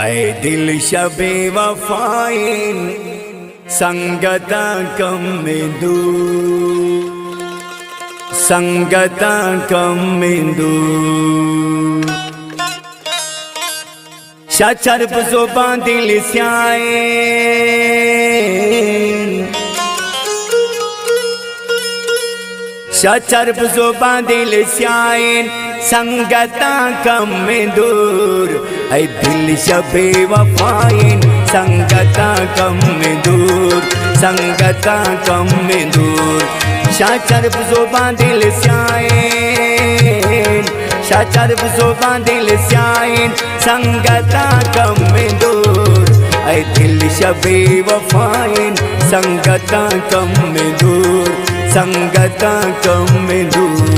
اے دل شہ بے وفائیں، سنگتاں کم دور، سنگتاں کم دور۔ شہ چرب زبان دل سیاہیں، شہ چرب زبان دل سیاہیں، سنگتاں کم دور۔ اے دل شہ بے وفائیں، سنگتاں کم دور، سنگتاں کم دور۔ شہ چرب زبان دل سیاہیں، شہ چرب زبان دل سیاہیں، سنگتاں کم دور۔ اے دل شہ بے وفائیں، سنگتاں کم دور، سنگتاں کم دور۔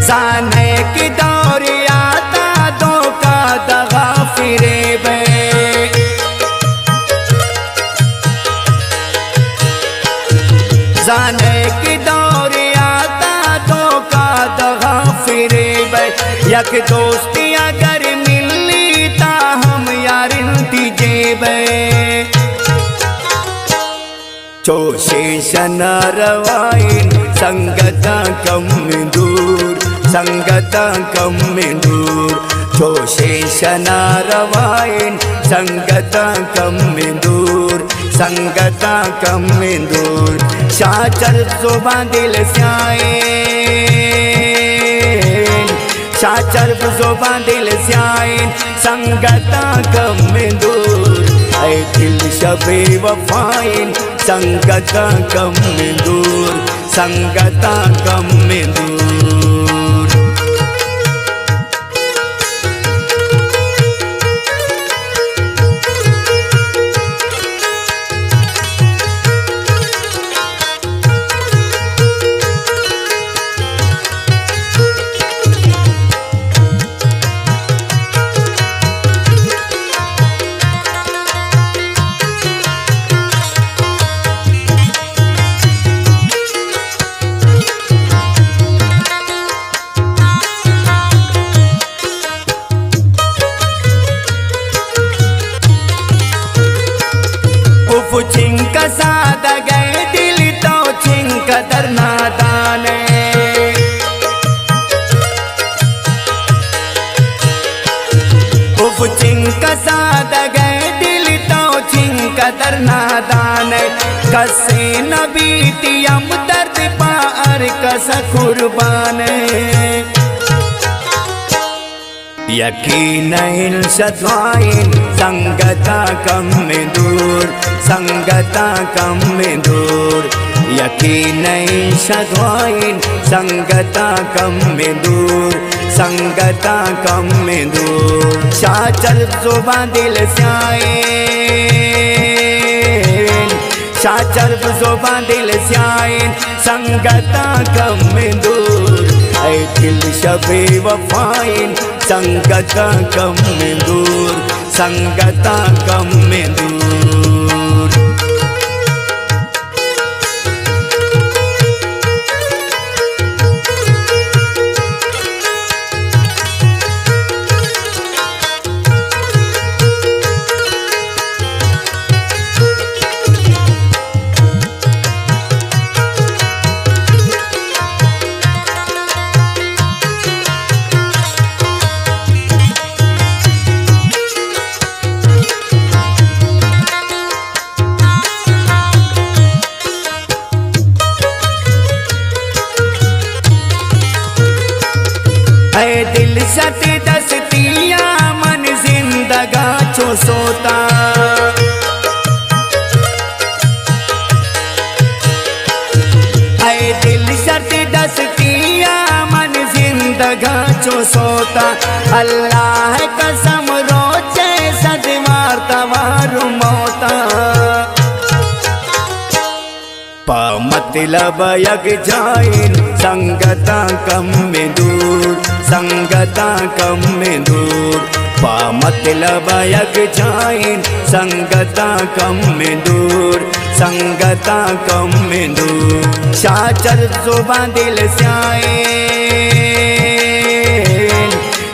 زانئے کہ دور آتا دھوکہ دغا فریب ءَ۔ زانئے کہ دور آتا دھوکہ دغا فریب ءَ۔ یک دوستی اگر ملی تا ہم یار انتی جیب ءَ۔ چوشیں شہ ناروائیں، سنگتاں کم دور، سنگتاں کم دور۔ چوشیں شہ ناروائیں، سنگتاں کم دور، سنگتاں کم دور۔ شہ چرب زبان دل سیاہیں، شہ چرب زبان دل سیاہیں، سنگتاں کم دور۔ اے دل شہ بے وفائیں، سنگتاں کم دور، سنگتاں کم دور۔ اف چنکا سادگ ئے دل، تو چنکا در نادان ئے۔ اف چنکا سادگ ئے دل، تو چنکا در نادان ئے۔ کسے نہ بیتی ہمدرد پہ ہر کس قربان ئے۔ یقین اِنت شہ دعائیں، سنگتاں کم دور، سنگتاں کم دور۔ یقین اِنت شہ دعائیں، سنگتاں کم دور، سنگتاں کم دور۔ شہ چرب زبان دل سیاہیں، شہ چرب زبان دل سیاہیں، سنگتاں کم دور۔ اے دل شہ بے وفائیں، سنگتاں کم دور، سنگتاں کم دور۔ اگاں چو سوتا، اللہ قسم روچے صد مار توار موتا۔ پہ مطلب یک جائیں سنگتاں کم دور، سنگتاں کم دور۔ پہ مطلب یک جائیں سنگتاں کم دور، سنگتاں کم دور۔ شاہ چرب زبان دل سیائیں،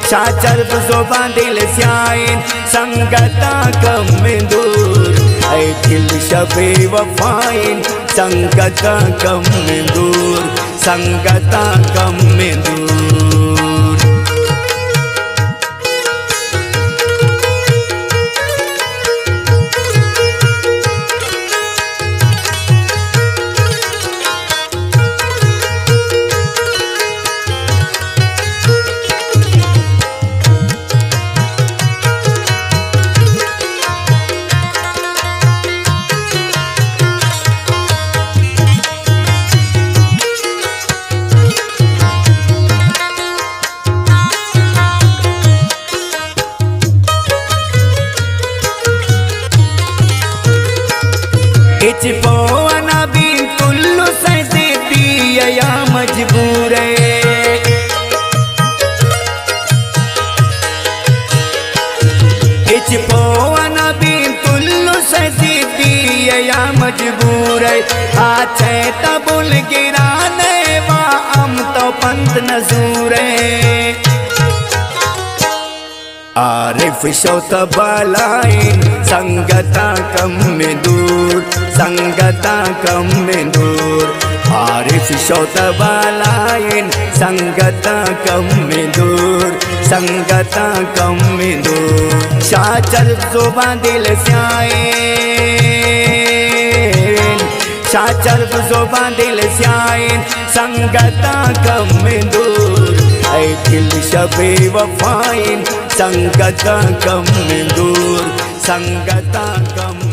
شاہ چرب زبان دل سیائیں، سنگتاں کم دور۔ اے دل شب وفائیں، سنگتاں کم دور، سنگتاں کم دور۔ ہچ پوہ نہ بین کلو سیدی یا مجبور ہے۔ ہچ پوہ نہ بین کلو سیدی یا مجبور ہے۔ آ چیتا بول گرانے وا ہم تو پنت نزور ہے۔ عارف شوت بالائیں، سنگتاں کم دور، سنگتاں کم دور۔ عارف شوت بالائیں، سنگتاں کم دور، سنگتاں کم دور۔ شاہ چرب زبان دل سیائیں، شاہ چرب زبان دل سیائیں، سنگتاں کم دور۔ اے دل شب وفائیں، سنگتاں کم دور، سنگتاں کم